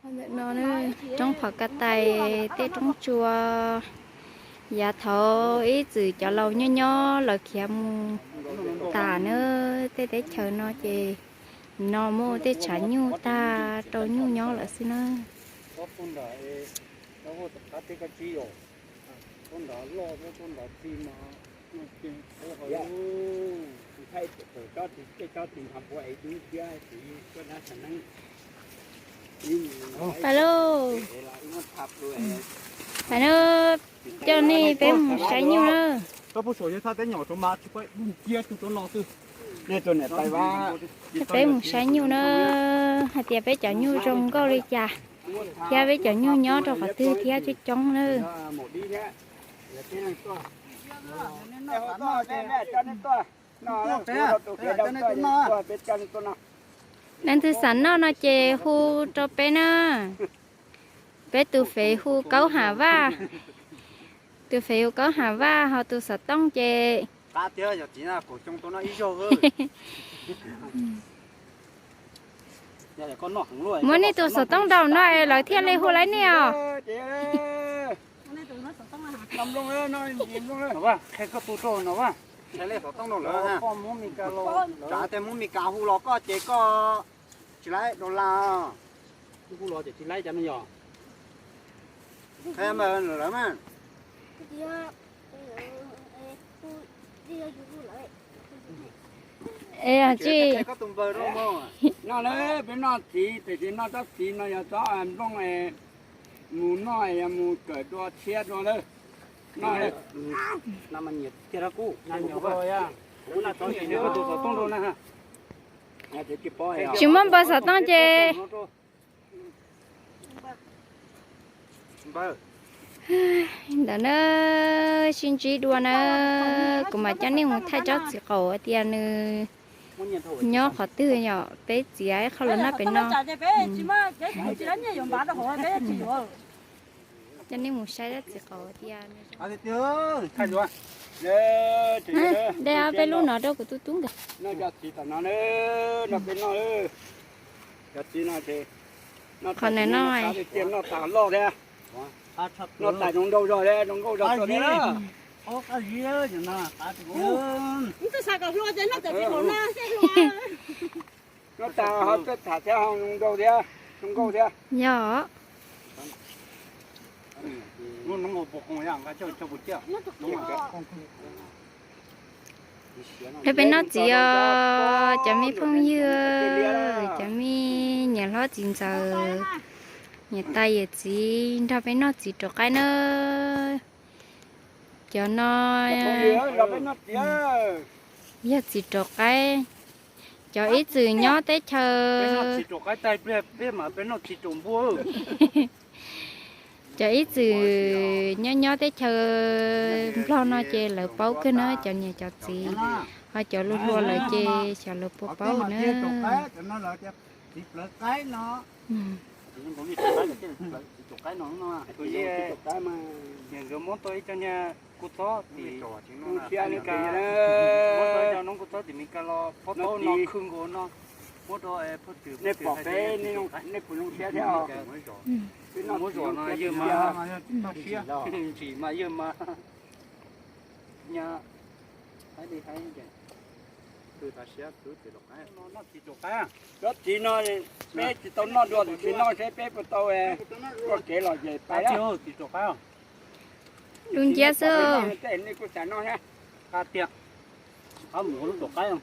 Ntawm no na, roob Phov Kaj Tais tej roob tsua, yav thaud ib txwm cov laus nyob nyob lawv khiav mus tas na, tej teb chaws no ces no muaj tej tshav nyuj tag rau nyuj nyob lawm xwb na. Pais lauj, pais na, coj nej peb mus saib nyuj na. Peb mus saib nyuj na, hais tias peb cov nyuj zoo nkauj li cas, thiab peb cov nyuj nyob rau qhov twg thiab coob coob na. Leej twg xav noj no ces hu rau peb na. Peb tus fev hu Kaub Ham Vaj, tus fev hu Kaub Ham Vaj, ho tus xov tooj ces muab nej tus xov tooj nraum no es lawv thiaj li hu laib nej os. Tsav tej Hmoob Mes Kas hu los koj ces koj tsis laib dollar. Hu los ces tsis laib cov no yog. Qhia lawv mas. Es tsis no na, peb noj txiv, tiam sis noj tsob txiv no yog tsob nplooj, mus noj yog mus kawm dua tshiab dua lawm. Tsis muaj npawg xov tooj ces ntawm na, sib ntsib dua na, kuv mam coj nej mus thaij tsob txiv qaub tias nws nyob qhov twg yom, peb txiav ib qho los noj pem no. Coj nej mus saib tsob txiv qaub tias de peb lub no rau kuv tus tub nkawd. Qhov no no, noj tas loj thiab, noj tas zoo nkauj zog thiab, zoo nkauj zog thiab. Noj tas ho txawj tham thiab, ho zoo nkauj thiab, zoo nkauj thiab. Yog. Nrog peb noj txiv os cov me phooj ywg, cov me niam hlob txiv ntxawm, niam tais yawm txiv, nrog peb noj txiv rau qaib na. Cov no yog txiv rau qaib, cov ib txwm nyob teb chaws, cov ib txwm nyob nyob teb chaws Nplog no ces lawv paub kawg na, cov niam cov txiv, ho cov luag hluas lawm ces xyov lawv puas paub na. Nkawd muab tau ib co niag kua txob tim Amelikas, muab tau ib co noob kua txob tim Amelikas los pob taub no khwb nkaus no, muab rau phauj twm, nej pom peb, nej puas zoo siab thiab? Muab zos no yawg mas, ntsim mas yawg mas, nyab, haib li haib. Txiv no peb tsis tau noj dua, tsis noj seb peb puas tau, ua kev lom zem pais. Lub nciab xwb. Tiag, mus lub tuam qaib,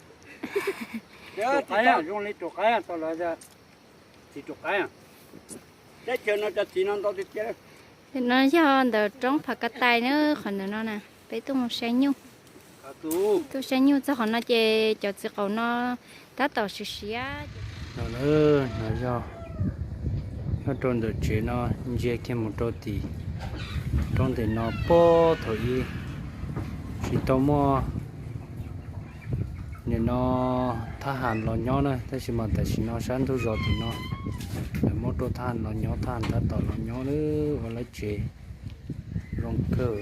tuam qaib zoo li tuam qaib tau lawm, txiv tuam qaib. Teb chaws no cov txiv no ntau tiag tiag. No yog ntawm roob Phav Ka Tais na, qhov ntawm no na, peb tuaj mus saib nyuj. Tuaj saib nyuj txog qhov no ces cov txiv qaub no tab tom siav siav. No, no yog nyob rau ntawm tsev no, ntsia kiag mus rau tim roob ntawm no puag thaum ub tsis tau muaj nim no thab ham los nyob na, tab sis mas tam sim no sab ntug zos tim no lawv muab rau thab ham los nyob, thab ham tab tom los nyob na, ua lawv tsev zoo kawg.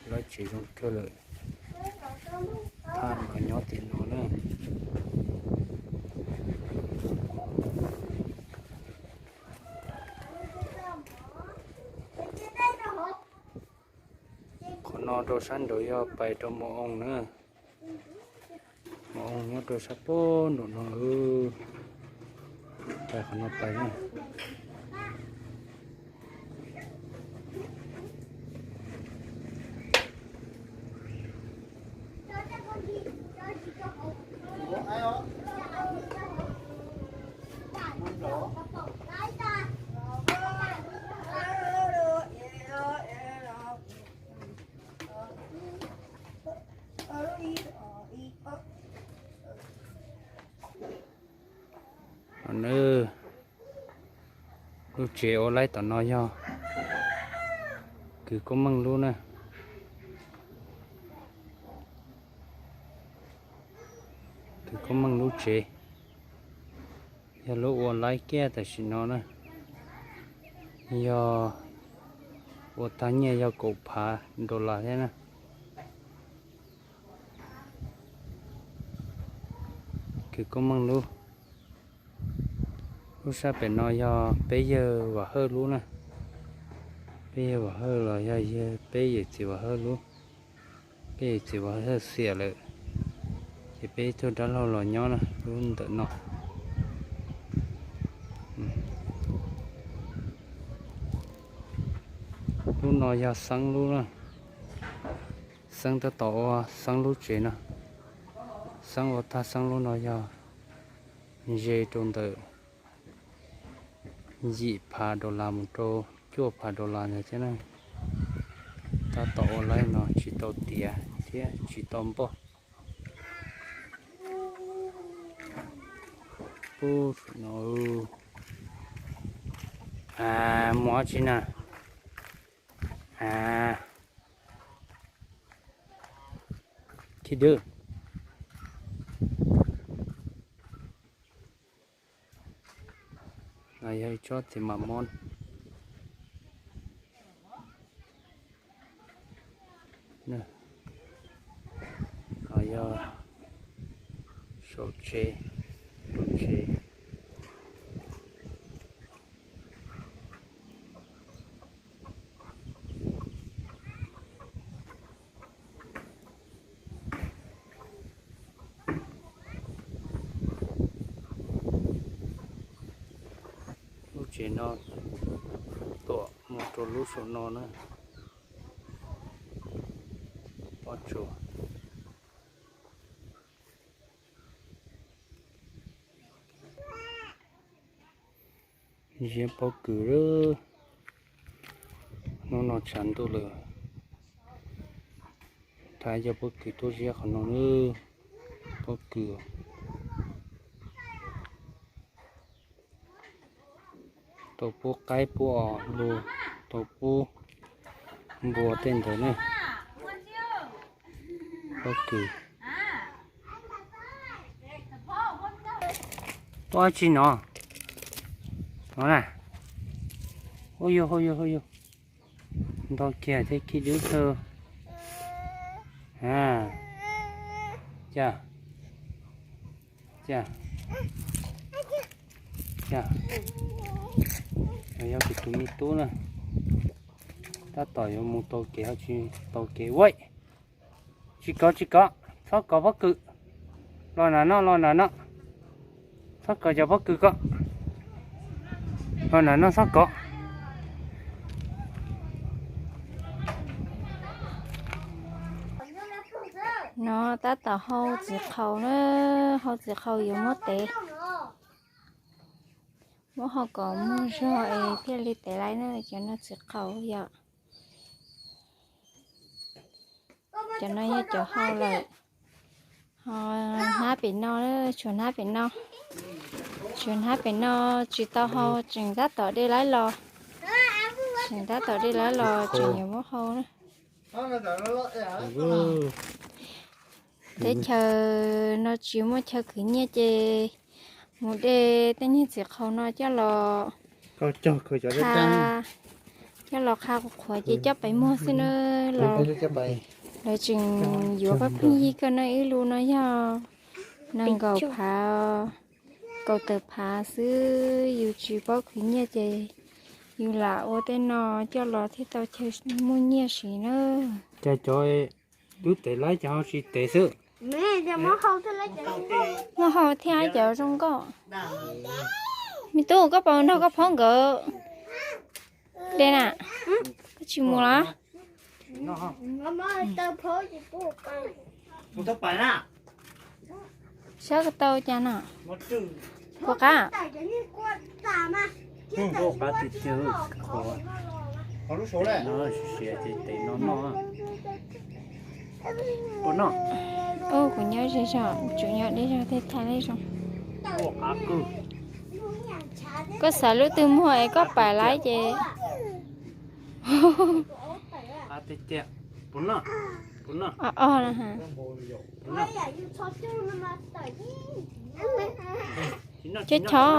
Lawv tsev zoo kawg lawm, thab ham los nyob tim no na. Rau sab nraud yog pais rau Mus Oo na. Mus Oo nyob rau sab pem nraum no. Pais qhov no pais na. Nws, lub tsev ua laib tom no yog Kws Koob Meej lub na. Kws Koob Meej lub tsev yog lub ua laib kiag tam sim no na. Yog ua tag nyiaj yog kaum phav dollar thiab na. Kws Koob Meej lub, lub sab pem no yog peb yawg Vam Hawj lub na. Peb yawg Vam Hawj los yog peb yawm txiv Vam Hawj lub. Peb yawm txiv Vam Hawj xiam lawm, ces peb ib tug dab laug los nyob na lub ntawm no. Lub no yog Xeeb lub na. Xeeb tab tom ua Xeeb lub tsev no. Xeeb ua tag Xeeb lub no yog ze rau ntawm yim phav dollar mus rau cuaj phav dollar ntawd thiab na. Tab tom ua laib no tsis tau tiav thiab tsis tau npog. Pub no, mus dab tsi na? A, khib dwb. No yog ib tsob txiv mam mob. No yog saum tsev, saum tsev. Lub tsev no tuam mus rau lub saum no na. Pob tsuas. Ziab pob kws lawm. Hnub no tshav ntuj lawm, thaj cov pob kws tuaj ziab qhov no na. Pob kws tau pub qaib pub os lus, tau pub npua tej ntawd ne. Pob kws. Tuaj dab tsi no? No na. Hu yug, hu yug, hu yug. Ntau kiag thiab khib dub thawj. A, cas, cas, cas. Yog kuv tus me tub na, tab tom yuav mus taug kev ho tsis taug kev ua. Tsis kov, tsis kov, txhob kov pob kws. Los nram no, los nram no. Txhob kov cov pob kws ko. Los nram no txhob kov. No tab tom hau txiv qhaus na, hau txiv qhaus yuav muab tev. Muab hau kom muag zog es thiaj li tev laiv na, cov no txiv qhaus yom. Cov no yog cov hau lawm. Ho hnab pem no, tshuav hnab pem no. Tshuav hnab pem no tsis tau hau, tseem tab tom de laiv los. Tseem tab tom de laiv los tseem yuav muab hau na. Teb chaws no tsis muaj chaw khwv nyiaj ces mus de tej niag txiv qhaus no coj los qha, coj los qha qhuav qhuav ces coj pais muag xwb na. Lawv tseem yuav pab phooj ywg koj na, ib lub no yog nees nkaum phav, kaum tawm phav xwb, yus tsis paub khwv nyiaj ces yus lam ua tej no coj los thiaj tau chaw muaj nyiaj siv na. Cas cov twb tev laib cas ho tsis tev xwb? Muab hau thiab cov zoo nkauj. Me tub, koj puas nrog koj phob nkawd de na? Koj tsis mus los? Sab ko tau cas no? Puas qab? Puas qab tiag tiag. Siav ces tes no noj. Puas noj? Ub, kuv nyob ze zog, tsuas nyob deb zog thiaj thaij li zoo. Koj xav lub twg muag es koj pais laib ces. Puas noj? Puas noj? O, o, chob chob.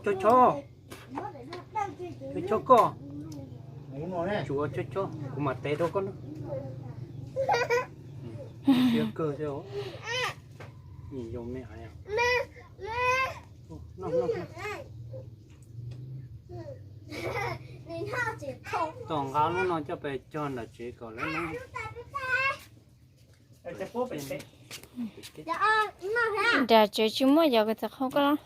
Chob chob. Chob chob koj. Tsuav chob chob kuv mam tev rau koj na. Siab kawg thiab. Nim zoo me. Tom nqa lub no coj pes cog nram tsev kom lawv noj. Nram tsev tsis muaj cov kws txawv qhau koj los?